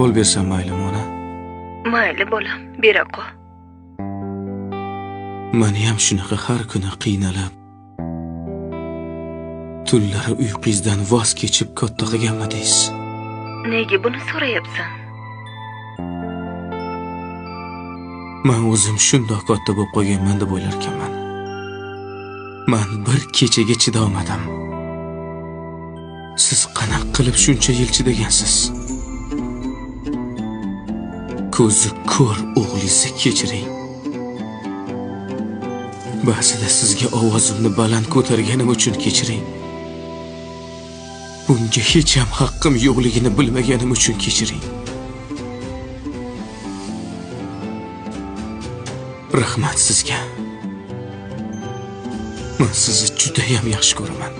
Qo'l bersam maylimi, ona? Mayli bolam, bera qol. Meni ham shunaqa har kuni qiynalib, tunlari uyqungizdan voz kechib katta qilganmidingiz? Nega buni so'rayapsan? Men o'zim shundoq katta bo'lib qolganman deb o'ylarkanman. Men bir kechaga chidolmadim. Siz qanaqa qilib shuncha yil chidagansiz? Ko'zi ko'r o'g'lingizni kechiring. Ba'zida sizga ovozimni baland ko'targanim uchun kechiring. Bunga hech ham haqqim yo'qligini bilmaganim uchun kechiring. Rahmat sizga. Men sizni juda ham yaxshi ko'raman.